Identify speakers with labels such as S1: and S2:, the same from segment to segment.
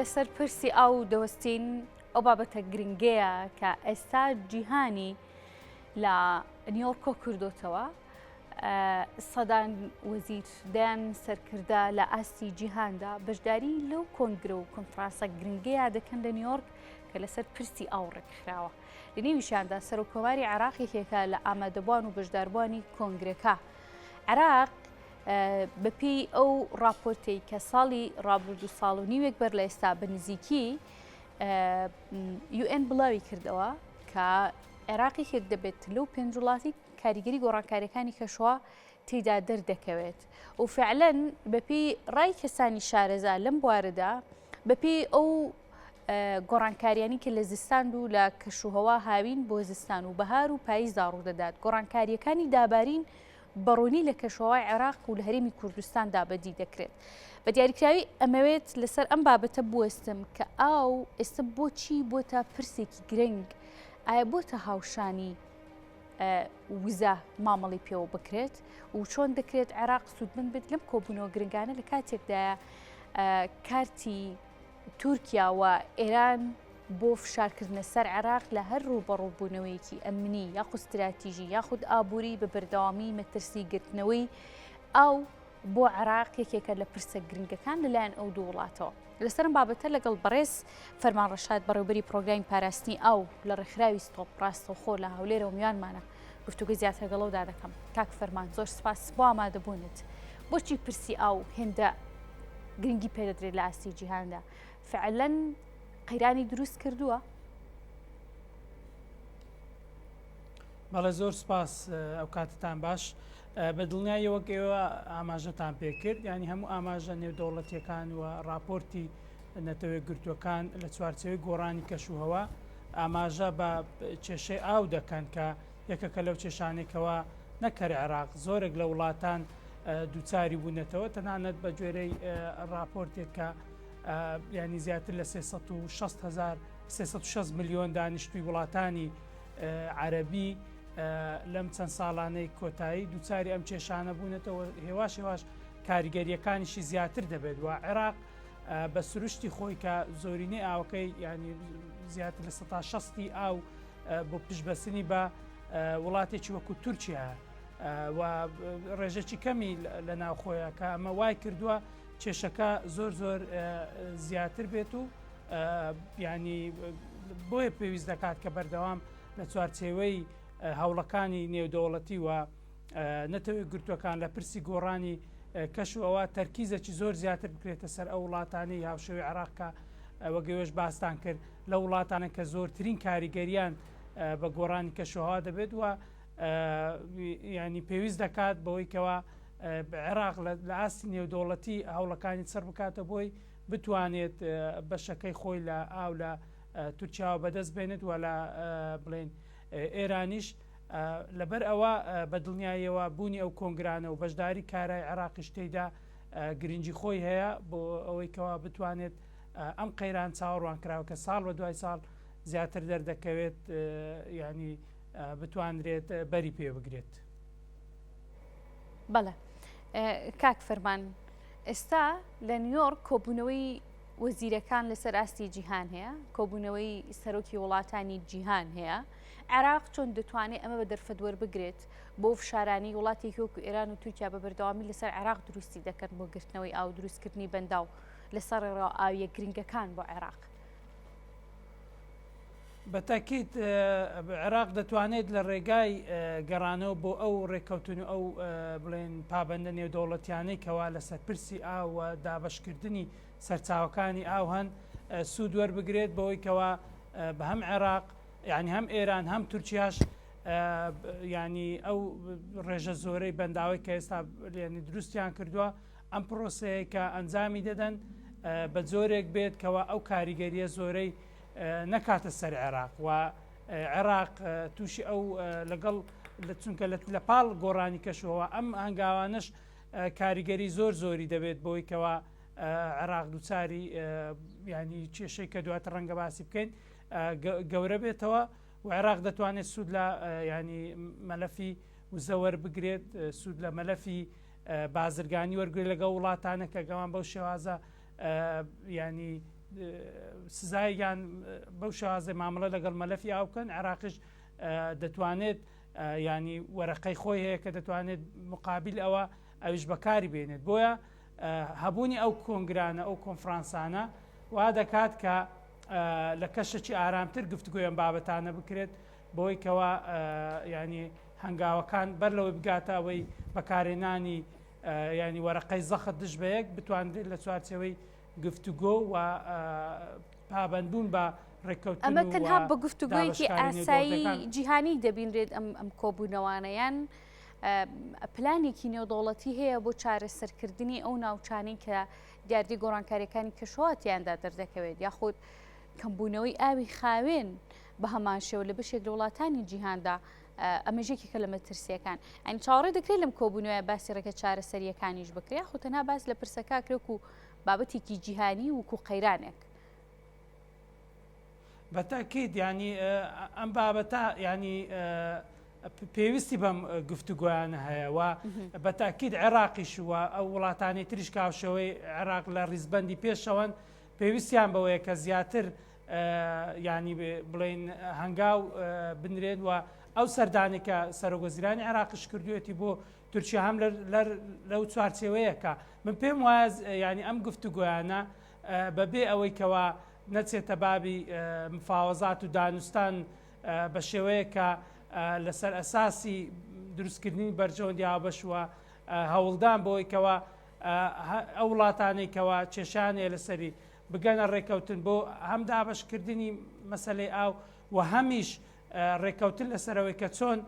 S1: لەسەر پرسی ئاو دەوەستین، ئەو بابەتە گرنگەیە کە ئێستا جیهانی لە نیویۆرک کۆ کردوتەوە. سەدان وەزیر دەیان سەرکردە لە ئاستی جیهاندا بەشداری لەو کۆنگرە و کۆنفرانسە گرنگەیە دەکەن لە نیویۆرک کە لەسەر پرسی ئاو ڕێکخراوە. لە نێویشیاندا سەرۆک کۆماری عێراق یەکێکە لە ئامادەبوان و بەشداربووانی کۆنگرەکە. عێراق بەپێی ئەو ڕاپۆرتەی کە ساڵی ڕابردوو ساڵ و نیوێک بەر لە ئێستا بە نزیکی UN بڵاوی کردەوە کە عێراق یەکێک دەبێت لەو پێنج وڵاتی کاریگەری گۆڕانکاریەکانی کەشوە تێدا دەردەکەوێت و فعلەن بەپێی ڕای کەسانی شارەزا لەم بوارەدا بەپێی ئەو گۆڕانکاریانی کە لە زستان و لە کەشوهەوا هاوین بۆ زستان و بەهار و پاییزدا ڕوودەدات گۆڕانکاریەکانی دابارین بەڕوونی لە کەشوهەوای عێراق و لە هەرێمی کوردستاندا بەدی دەکرێت. بە دیاریکراوی ئەمەوێت لەسەر ئەم بابەتە بوەستم کە ئاو ئێستا بۆچی بۆتە پرسێکی گرنگ، ئایا بۆتە هاوشانی وزە مامەڵی پێوە بکرێت و چۆن دەکرێت عێراق سوودمەند بێت لەم کۆبوونەوە گرنگانە لە کاتێکدایە کارتی تورکیا و ئێران بۆ فشارکردنە سەر عێراق لە هەر ڕووبەڕووبوونەوەیەکی ئەمنی یاخود ستراتیژی یاخود ئابووری بە بەردەوامی مەترسی گرتنەوەی ئاو بۆ عێراق یەکێکە لە پرسە گرنگەکان لەلایەن ئەو دوو وڵاتەوە. لەسەر ئەم بابەتە لەگەڵ بەڕێز فەرمان ڕەشاد بەڕێوبەری پرۆگرامی پاراستنی ئاو لە ڕێکخراوی ستۆپ ڕاستەوخۆ لە هەولێرەوە میوانمانە گفتوگۆی زیاتر لەگەڵەودا دەکەم. کاک فەرمان زۆر سپاس بۆ ئامادەبوونت. بۆچی پرسی ئاو هێندە گرنگی پێدەدرێت لە ئاستی جیهاندا؟ فعلەن قەیرانی دروست کردووە؟
S2: بەڵێ زۆر سپاس ئەو کاتتان باش بە دڵنیایی وەک ئێوە ئاماژەتان پێکرد ینی هەموو ئاماژە نێودەوڵەتیەکان و راپۆرتی نەتەوە گرتوەکان لە چوارچەوەی گۆڕانی کەشوهەوا ئاماژە بە کێشەی ئاو دەکەن کە یەکەکە لەو کێشانێکەوە نەکەر عێراق زۆرێک لە وڵاتان دووچاری بوونەتەوە تەنانەت بە گوێرەی راپۆرتێک کە ینی زیاتر لە 360 هزار 360 ملیۆن دانیشتوی وڵاتانی عەربی لەم چەند ساڵانەی کۆتایی دووچاری ئەم کێشانە بوونەتەوە هێواش هێواش کاریگەریەکانیشی زیاتر دەبێت و عێراق بە سروشتی خۆی کە زۆرینەی ئاوەکەی ینی زیاتر لە 16 ئاو بۆ پشتبەستنی بە وڵاتێکی وەکو تورکیا و ڕێژەکی کەمی لە ناوخۆیە کە ئەمە وای کردووە کێشەکە زۆر زۆر زیاتر بێت و ینی بۆیە پێویست دەکات کە بەردەوام لە چوارچێوەی هەوڵەکانی نێودەوڵەتی و نەتەوەی گرتوەکان لە پرسی گۆڕانی کەش و ئەوە تەرکیزێکی زۆر زیاتر بکرێتە سەر ئەو وڵاتانی هاوشێوەی عێراق کە وەگەوێش باستان کرد لە وڵاتانە کە زۆرترین کاریگەریان بە گۆڕانی کەشوهوا دەبێت و ینی پێویست دەکات بەوەی کەوا عێراق لە ئاستی نێودەوڵەتی هەوڵەکانی چڕ بکاتە بۆی بتوانێت بەشەکەی خۆی لە ئاو لە تورکیاوە بەدەست بێنێت و لە بڵێن ئێرانیش لەبەر ئەوە بە دڵنیاییەوە بوونی ئەو کۆنگرانە و بەشداری کارای عێراقیش تێیدا گرنگی خۆی هەیە بۆ ئەوەی کەوا بتوانێت ئەم قەیران چاوەڕوان کراوە کە ساڵ بە دوای ساڵ زیاتر دەردەکەوێت ینی بتوانرێت بەری پێ بگرێت.
S1: بەڵێ کاک فەرمان ئێستا لە نیویۆرک کۆبوونەوەی وەزیرەکان لەسەر ئاستی جیهان هەیە کۆبوونەوەی سەرۆکی وڵاتانی جیهان هەیە عێراق چۆن دەتوانێت ئەمە بە دەرفەت وەربگرێت بۆ فشارانی وڵاتێکی وەکو ئێران و تورکیا بە بەردەوامی لەسەر عێراق دروستی دەکەن بۆ گرتنەوەی ئاو دروستکردنی بەنداو لەسەر ڕێڕەوە ئاویە گرنگەکان بۆ عێراق.
S2: بە تاکید عێراق دەتوانێت لە ڕێگای گەڕانەوە بۆ ئەو ڕێککەوتن و ئەو بڵێن پابەندە نێودەوڵەتیانەی کەوا لەسەر پرسی ئاو و دابەشکردنی سەرچاوەکانی ئاو هەن سوود وەربگرێت بەوەی کەوا بە هەم عێراق یعنی هەم ئێران هەم تورکیاش ینی ئەو ڕێژە زۆرەی بەنداوی کە ئێستا لێنی دروستیان کردووە ئەم پرۆسەیە کە ئەنجامی دەدەن بە جۆرێک بێت کەوا ئەو کاریگەریە زۆرەی نەکاتە سەر عێراق و عێراق تووشی ئەو لەگەڵ چونکە لە پاڵ گۆڕانی کەشوهەوا ئەم هەنگاوانش کاریگەری زۆر زۆری دەبێت بۆی کەوا عێراق دووچاری ینی کێشەی کە دواتر ڕەنگە باسی بکەین گەورە بێتەوە و عێراق دەتوانێت سوود لە ینی مەلەفی وزە وەربگرێت سوود لە مەلەفی بازرگانی وەرگێ لەگەڵ وڵاتانە کە گەوان بەو شێوازە ینی. سزای یان بەو شێوازەی مامەڵە لەگەڵ مەلەفی ئاو بکەن عێراقیش دەتوانێت ینی وەرەقەی خۆی هەیە کە دەتوانێت مقابل ئەوە ئەویش بەکاری بێنێت بۆیە هەبوونی ئەو کۆنگرانە ئەو کۆنفرانسانە وا دەکات کە لە کەشێکی ئارامتر گفتگۆی ئەم بابەتانە بکرێت بۆی کەوا ینی هەنگاوەکان بەر لەوەی بگاتە ئەوەی بەکارێنانی ینی وەرەقەی زەخت دژ بە یەک بتوانرێت لە چوارچێوەی گفتوگۆ و پابەندبوون بە ڕێککەوتن
S1: ئەمە
S2: و
S1: تەنها بە گفتوگۆیەکی
S2: دابەشکاری
S1: ئاسایی
S2: نێودەوڵەتەکان.
S1: جیهانی دەبینرێت ئەم ئەم کۆبوونەوانە یان پلانێکی نێودەوڵەتی هەیە بۆ چارەسەرکردنی ئەو ناوچانەی کە دیاردەی گۆڕانکاریەکانی کەشوهەوا تیاندا دەردەکەوێت یاخود کەمبوونەوەی ئاوی خاوێن بە هەمان شێوە لە بەشێک لە وڵاتانی جیهاندا ئەمەش یەکێکە لە مەترسیەکان ئەین چاوەڕێ دەکرێت لەم کۆبوونەوە باسی ڕێگە چارەسەریەکانیش بکرێت یاخود تەنها باس لە پرسەکە کرێک و بابەتێکی جیهانی وکو قەیرانێک.
S2: بە تەئکید یانی ئەم بابەتە یانی پێویستی بەم گفتوگۆیانە هەیە و بە تاکیید عێراقیش و ئەو وڵاتانی تریش کاوشەوەی عێراق لە ڕیزبندی پێشەوەن پێویستیان بەوەیە کە زیاتر ینی بڵین هەنگاو بنرێن و ئەو سەردانی کە سەرۆگەزیرانی عێراقش کردوێتی بۆ تورکیا هەم لەو چوارچێوەیە کە من پێم وایە ینی ئەم گفتوگۆیانە بەبێ ئەوەی کەوا نەچێتە بابی مفاوەزات و دانوستان بە شێوەیەک کە لەسەر ئەساسی دروستکردنی بەرژەوەندی هاوبەش و هەوڵدان بۆی کەوا ئەو وڵاتانەی کەوا کێشیان هەیە لەسەری بگەنە ڕێککەوتن بۆ هەم دابەشکردنی مەسەلەی ئاو و هەمیش ڕێککەوتن لەسەرەوەی کە چۆن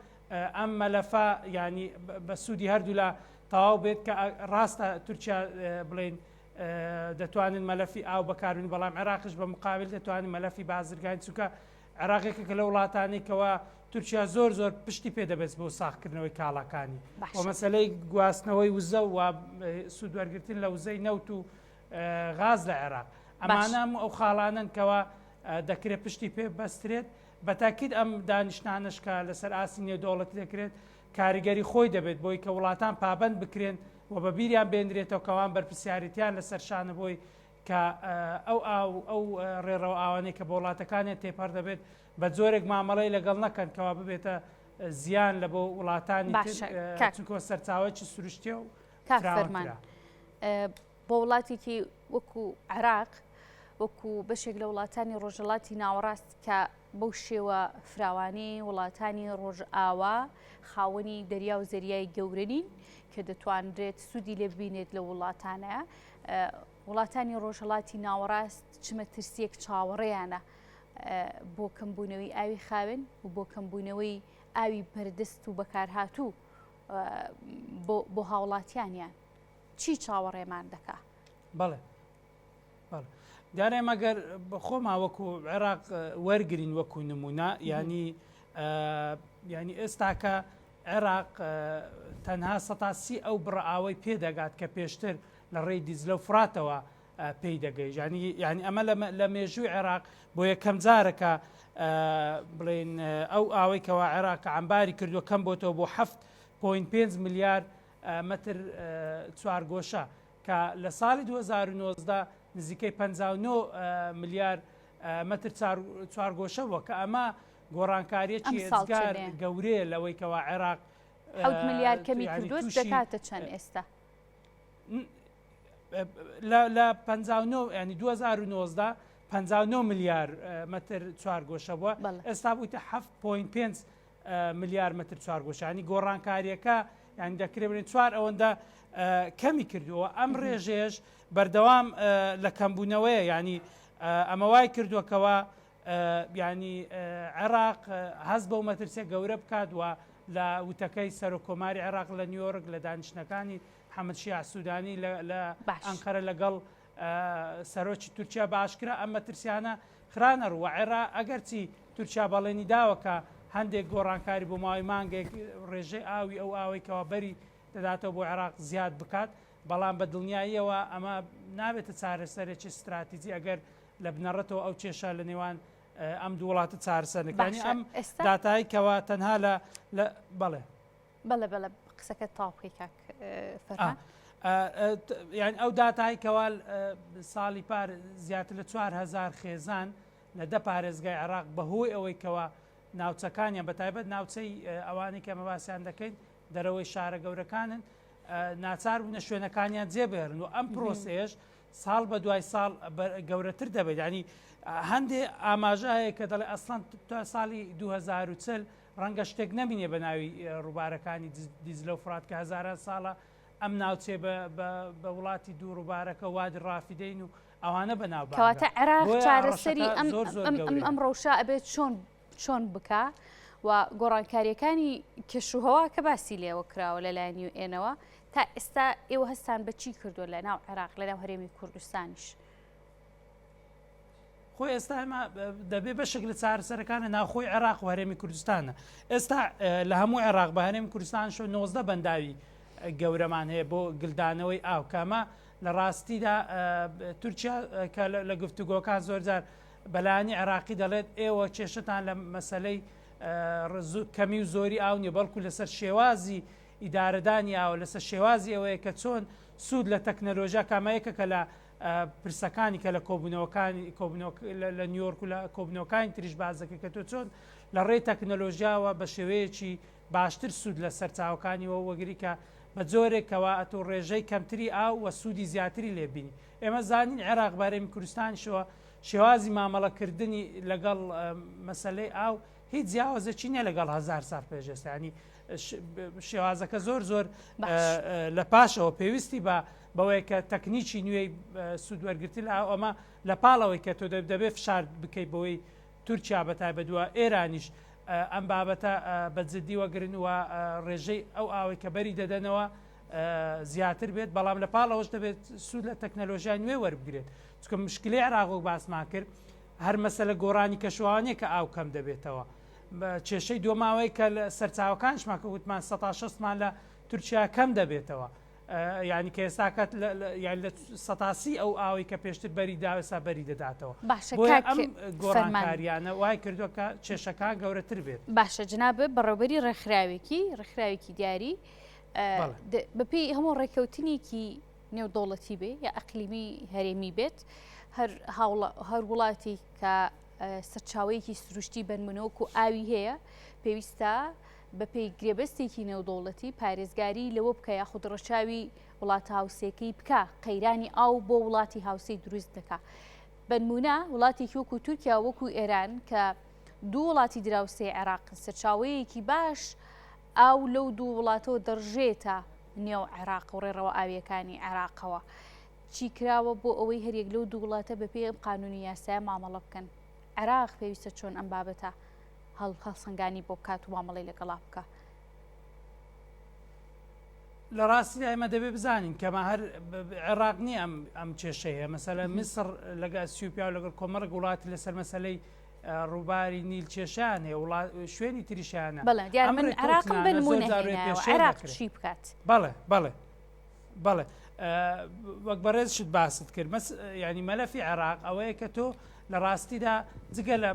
S2: ئەم مەلەفە ینی بە سوودی هەردوولا تەواو بێت کە ڕاستە تورکیا بڵین دەتوانن مەلەفی ئاو بەکاربن بەڵام عێراقش بە مقابل دەتوانن مەلەفی بازرگانی چونکە عێراق یەکێکە لە وڵاتانەی کەوا تورکیا زۆر زۆر پشتی پێ دەبێت بۆ ساغکردنەوەی کاڵاکانی و مەسلەی گواستنەوەی وزە و سوودوەرگتن لە وزەی نەوت و غاز لە عێراق ئەمانە ئەو خاڵانن کەوا دەکرێت پشتی پێ بەسترێت بەتاکیید ئەم دانیشتانەش کە لەسەر ئاستی نێودەوڵەتی دەکرێت کاریگەری خۆی دەبێت بۆی کە وڵاتان پابند بکرێن و بە بیریان بێنرێتەوە کەوان بەرپرسیارێتیان لەسەر شانە بۆی کە ئەو ئاو ئەو ڕێڕەوە ئاوانەی کە بۆ وڵاتەکانیان تێپەڕ دەبێت بە جۆرێک مامەڵەی لەگەڵ نەکەن کەوا ببێتە زیان لە بۆ وڵاتانی
S1: باشە کاک
S2: چونکە سەرچاوەیەکی سروشتیە و
S1: کاک فەرمان
S2: فراوانترە.
S1: بۆ وڵاتێکی وەکو عێراق وەکو بەشێک لە وڵاتانی ڕۆژهەڵاتی ناوەڕاست کە بەو شێوە فراوانەی وڵاتانی ڕۆژئاوا خاوەنی دەریا و زەریای گەورە نین کە دەتوانرێت سوودی لێ ببینێت لە وڵاتانە وڵاتانی ڕۆژهەڵاتی ناوەڕاست چ مەترسیەک چاوەڕێیانە بۆ کەمبوونەوەی ئاوی خاوێن و بۆ کەمبوونەوەی ئاوی بەردەست و بەکارهاتوو بۆ هاوڵاتیانیان چی چاوەڕێمان دەکا؟
S2: بەڵێ دیارە ئێمە گەر خۆمان وەکو عێراق وەرگین وەکو نمونە ینی ینی ئێستاکە عێراق تەنها سەتا سی ئەو بڕە ئاوەی پێدەگات کە پێشتر لە ڕێی دیجلە و فراتەوە پێی دەگەیشت ینی ینی ئەمە لە مێژووی عێراق بۆ یەکەم جارەکە بڵێن ئەو ئاوەی کەوا عێراق عەمباری کردووە کەم بۆتەوە بۆ 7.5 ملیار مەتر چوارگۆشە کە لە ساڵی 2019 نزیکەی 59 ملیار مەتر چوارگۆشە بووە کە ئەمە گۆڕانکاریەکی ئێجگار گەورەیە لەوەی کەوا عێراق
S1: حەوت ملیار کەمی کردووە دەکاتە چەند ئێستا؟
S2: لە 59 ینی 2019 59 ملیار مەتر چوارگۆشە بووە ئێستا بوویتە 7.5 ملیار مەتر چوارگۆشە ینی گۆڕانکاریەکە یان دەکرێت بڵێن چوار ئەوەندە کەمی کردووە ئەم ڕێژەیەش بەردەوام لە کەمبوونەوەیە ینی ئەمە وای کردووەکەوە ینی عێراق هەست بەو مەترسیە گەورە بکات و لە وتەکەی سەرۆک کۆماری عێراق لە نیویۆرک لە دانیشتنەکانی محەممەد شیاع سوودانی لە ئەنقەرە لەگەڵ سەرۆکی تورکیا بە ئاشکرا ئەم مەترسیانە خرانە ڕوو و عێرا ئەگەرچی تورکیا بەڵێنی داوە کە هەندێک گۆڕانکاری بۆ ماوەی مانگێک ڕێژەی ئاوی ئەو ئاوەی کەوا بەری دەداتەوە بۆ عێراق زیاد بکات بەڵام بە دڵنیاییەوە ئەمە نابێتە چارەسەرێکی ستراتیجی ئەگەر لە بنەڕەتەوە ئەو کێشە لە نێوان ئەم دوو وڵاتە چارەسەر نەکرانی ئەم داتای کەوا تەنها لە بەڵێ
S1: بەڵێ بەڵێ قسەکە تاو بکەی کاک فەرمان.
S2: یان ئەو داتای کەوا ساڵی پار زیاتر لە 4هزار خێزان لە دە پارێزگای عێراق بەهۆی ئەوەی کەوا ناوچەکانیان بە تایبەت ناوچەی ئەوانەی کە مەباسیان دەکەین دەرەوەی شارە گەورەکانن ناچار بوونە شوێنەکانیان جێبهێڵن و ئەم پرۆسەیەش ساڵ بە دوای ساڵ گەورەتر دەبێت ینی هەندێ ئاماژە هەیە کە دەڵێ ئەسڵەن تا ساڵی 2040 ڕەنگە شتێک نەمینێ بە ناوی ڕووبارەکانی دیجلە و فرات کە هەزاران ساڵە ئەم ناوچێ بە وڵاتی دوو ڕووبارەکە وادی ڕافیدەین و ئەوانە بەناوبانگە.
S1: کەواتە عێراق
S2: بۆیە
S1: چارەسەری
S2: هەڕەشەکە
S1: ئەم
S2: زۆر زۆر
S1: ئەم ئەم
S2: گەورەیە.
S1: ئەم ڕەوشە ئەبێت چۆن چۆن بکا و گۆڕانکارییەکانی کەشوهەوا کە باسی لێوە کراوە لەلایەن یو ئێنەوە تا ئێستا ئێوە هەستان بە چی کردووە لە ناو عێراق لە ناو هەرێمی کوردستانیش؟
S2: خۆی ئێستا ئێمە دەبێ بەشێک لە چارەسەرەکان لە ناوخۆی عێراق و هەرێمی کوردستانە ئێستا لە هەموو عێراق بە هەرێمی کوردستان شۆ 19 بەنداوی گەورەمان هەیە بۆ گلدانەوەی ئاو کامە لە ڕاستیدا تورکیا کە لە گفتوگۆکان زۆرجار بەلایەنی عێراقی دەڵێت ئێوە کێشتان لە مەسلەی کەمی و زۆری ئاو نیە بەڵکو لەسەر شێوازی ئیدارەدانی ئاوە لەسەر شێوازی ئەوەیە کە چۆن سوود لە تەکنەلۆژیا کامەیەکە لە پرسەکانی کە لە کۆبوونەوەکانی کۆبوونەوە لە نیویۆرک و لە کۆبوونەوەکانی تریش باس دەکرێت کە تۆ چۆن لە ڕێی تەکنەلۆژیاوە بە شێوەیەکی باشتر سوود لە سەرچاوەکانی وەگری کە بە جۆرێک کەوا ئەتۆ ڕێژەی کەمتری ئاو و سوودی زیاتری لێ بینی. ئێمە زانین عێراق بە هەرێمی کوردستانیشەوە شێوازی مامەڵەکردنی لەگەڵ مەسەلەی ئاو هیچ جیاوازێکی نییە لەگەڵ هەزار ساڵ پێش ئێستا ینی شێوازەکە زۆر زۆر لە پاشەوە پێویستی بە بەوەیە کە تەکنیکی نوێی سوود وەرگرتن لە ئاو ئەمە لە پاڵەوەی کە تۆ دەبێت فشار بکەیت بەوەی تورکیا بە تایبەت و ئێرانیش ئەم بابەتە بە جددی وەگرن و ڕێژەی ئەو ئاوەی کە بەری دەدەنەوە زیاتر بێت بەڵام لە پاڵەوەش دەبێت سوود لە تەکنەلۆژیای نوێ وەربگرێت چونکە مشکلی عێراق وەک باسمان کرد هەر مەسەلە گۆڕانی کەشوهەوا نییە کە ئاو کەم دەبێتەوە کێشەی دووەماوەی کە لە سەرچاوەکانشمان کە وتمان سەتا شەستمان لە تورکیا کەم دەبێتەوە یعنی کە ئێستا کات یان لە سەتاسی ئەو ئاوی کە پێشتر بەری دا ئێستا بەری دەداتەوە
S1: باشە
S2: بۆیە
S1: کاک
S2: ئەم
S1: فەرمان
S2: گۆڕانکاریانە وای کردووە کە کێشەکان گەورەتر بێت.
S1: باشە جنابت بەڕێوبەری ڕێکخراوێکی ڕێکخراوێکی دیاری
S2: بەڵێ.
S1: بەپێی هەموو ڕێککەوتنێکی نێودەوڵەتی بێ یا ئەقلیمی هەرێمی بێت هەر هەر وڵاتی کە سەرچاوەیەکی سروشتی بەرمونەوەک و ئاوی هەیە پێویستە بەپێی گرێبەستێکی نێودەوڵەتی پارێزگاری لەوە بکە یاخود ڕەچاوی وڵاتە هاوسێکەی بکە قەیرانی ئاو بۆ وڵاتی هاوسێی دروست دەکا بەنمونە وڵاتێکی وەکو تورکیا وەکو ئێران کە دوو وڵاتی دراوسێ عێراقن سەرچاوەیەکی باش ئاو لەو دوو وڵاتەوە دەڕژێتە نێو عێراق و ڕێڕەوە ئاویەکانی عێراقەوە. چی کراوە بۆ ئەوەی هەریەک لەو دوو وڵاتە بەپێی ئەم قانونی یاسایە مامەڵە بکەن؟ عێراق پێویستە چۆن ئەم بابەتە هەڵ هەڵسەنگانی بۆ بکات و مامەڵەی لەگەڵا بکا؟
S2: لە ڕاستیدا ئێمە دەبێ بزانین کەمە هەر عێراق نییە ئەم ئەم کێشەیە مەسەلە میسر لەگە ئەسیوپیا و لەگەڵ کۆمەڵێک وڵاتی لەسەر مەسەلەی ڕووباری نیل کێشەیان هەیە وڵات شوێنی تریشیانە
S1: بەڵێ دیار
S2: ئەم
S1: من عێراقم بە
S2: ڕێککەوتنانە زۆر
S1: نموونە
S2: جار
S1: هێنایەوە
S2: پێشێل
S1: عێراق
S2: دەکرێت
S1: چی بکات؟
S2: بەڵێ بەڵێ بەڵێ وەک بەڕێزشت باست کرد مەس ینی مەلەفی عێراق ئەوەیە کە تۆ لە ڕاستیدا جگە لە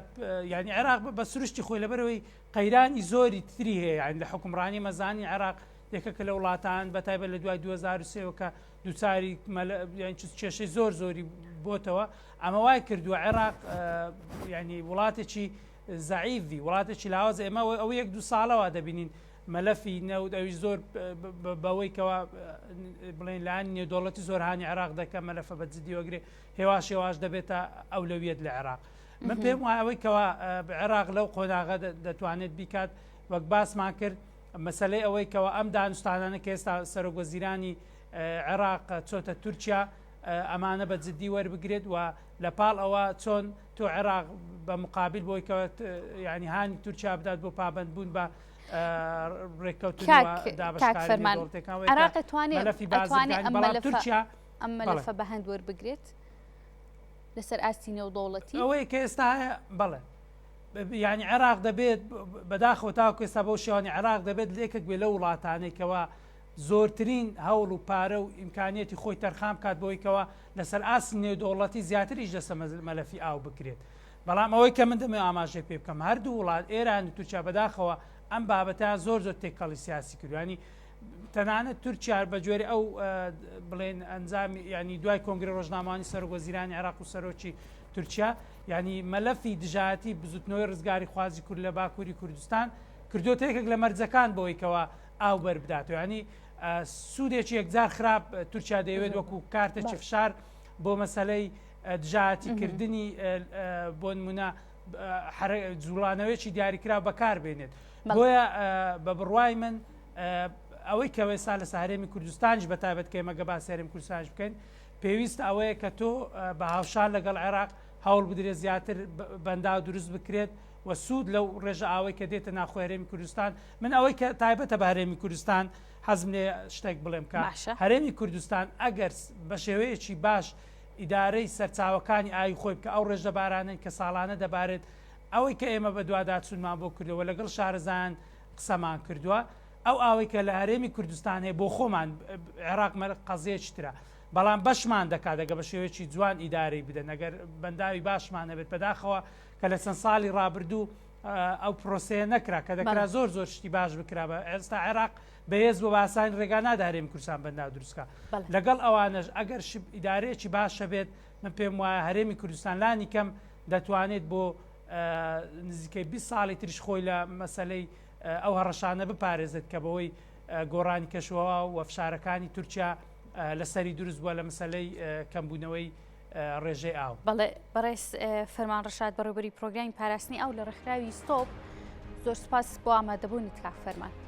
S2: ینی عێراق بە سروشتی خۆی لەبەرەوەی قەیرانی زۆری تری هەیە یانی لە حوکمڕانی مەزانی عێراق یەکەکە لە وڵاتان بە تایبەت لە دوای 2003 کە دووچاری کێشەی زۆر زۆری بۆتەوە ئەمە وای کردووە عێراق ینی وڵاتێکی زەعیفی وڵاتێکی لاواز ئێمە ئەو یەک دو ساڵەوە دەبینین مەلەفی نەوت ئەوی زۆر بەوەی کەوا بڵێن لایەن نێودەوڵەتی زۆر هاانی عێراق دەکە مەلەفە بە جدی وەگرێ هێواش هێواش دەبێتە ئەولەویەت لە عێراق من پێم وایە ئەوەی کەوا عێراق لەو قۆناغە دەتوانێت بیکات وەک باسمان کرد مەسلەی ئەوەی کەەوە ئەم دانوستانانە کە ئێستا سەرۆک وەزیرانی عێراق چۆتە تورکیا ئەمانە بە جددی وەربگرێت و لە پاڵ ئەوە چۆن تۆ عێراق بە مقابل بۆی کە ینی هانی تورکیا بدات بۆ پابندبوون بە ڕێککەوتن
S1: دابەشکاری عێراق توانێت ئەم تورکیا ئەم مەلەفە بە هەند وەربگرێت لەسەر ئاستی نێودەوڵەتی؟
S2: ئەوەی کە ئێستا هەیە بەڵێ یعنی عێراق دەبێت بەداخەوە تاوەکو ئێستا بەو شێوانی عێراق دەبێت لێکێک بێ لەو وڵاتانەی کەوا زۆرترین هەوڵ و پارە و ئیمکانیەتی خۆی تەرخان بکات بۆی کەوا لەسەر ئاستی نێودەوڵەتی زیاتر ئیش لەسەر مەلەفی ئاو بکرێت بەڵام ئەوەی کە من دەمەوێت ئاماژەی پێ بکەم هەردوو وڵات ئێران و تورکیا بەداخەوە ئەم بابەتەیان زۆر زۆر تێکەڵی سیاسی کردوانی. تەنانەت تورکیا بە جۆری ئەو بڵێن ئەنجامی ینی دوای کۆنگری ڕۆژنامانی سەرۆک وەزیرانی عێراق و سەرۆکی تورکیا ینی مەلەفی دژایەتی بزوتنەوەی ڕزگاری خوازی کورد لە باکووری کوردستان کردوتە یەکێک لە مەرجەکان بۆی کەوا ئاو بەر بداتەوە ینی سوودێکی یەکجار خراپ تورکیا دەیەوێت وەکو کارتێکی فشار بۆ مەسلەی دژایەتیکردنی بۆ نمونە جوڵانەوەیەکی دیاریکراو بەکار بێنێت بۆیە بە بڕوای من ئەوەی کە ئێستا لە هەرێمی کوردستانیش بە تایبەت کە ئێمە گە باسی هەرێمی کوردستانیش بکەین پێویست ئەوەیە کە تۆ بە هاوشان لەگەڵ عێراق هەوڵ بدرێت زیاتر بەنداو دروست بکرێت و سوود لەو ڕێژە ئاوەی کە دێتە ناخۆ هەرێمی کوردستان من ئەوەی کە تایبەتە بە هەرێمی کوردستان حەزم لێ شتێک بڵێم کە هەرێمی کوردستان ئەگەر بە شێوەیەکی باش ئیدارەی سەرچاوەکانی ئاوی خۆی بکە ئەو ڕێژە بارانەی کە ساڵانە دەبارێت ئەوەی کە ئێمە بەدواداچوونمان بۆ کردووە لەگەڵ شارەزایان قسەمان کردووە ئەو ئاوەی کە لە هەرێمی کوردستان هەیە بۆ خۆمان عێراق مەرق قەزیەکی ترە بەڵام بەشمان دەکات ئەگە بە شێوەیەکی جوان ئیدارەی بدەن ئەگەر بەنداوی باشمان هەبێت بەداخەوە کە لە چەند ساڵی ڕابردوو ئەو پرۆسەیە نەکرا کە دەکرا زۆر زۆر شتی باش بکرا بە ئێستا عێراق بەهێز بۆ باسانی ڕێگا نادا هەرێمی کوردستان بەنداو دروستکە لەگەڵ ئەوانەش ئەگەر ئیدارەیەکی باشە بێت من پێم وایە هەرێمی کوردستان لانی کەم دەتوانێت بۆ نزیکەی 20 ساڵی تریش خۆی لە مەسلەی ئەو هەڕەشانە بپارێزێت کە بەوەی گۆڕانی کەشوهەوا و فشارەکانی تورکیا لەسەری دروست بووە لە مەسلەی کەمبوونەوەی ڕێژەی ئاو.
S1: بەڵێ بەڕێز فەرمان ڕەشاد بەڕێوبەری پرۆگرامی پاراستنی ئاو لە ڕێکخراوی ستۆپ زۆر سپاس بۆ ئامادەبوونت کاک فەرمان.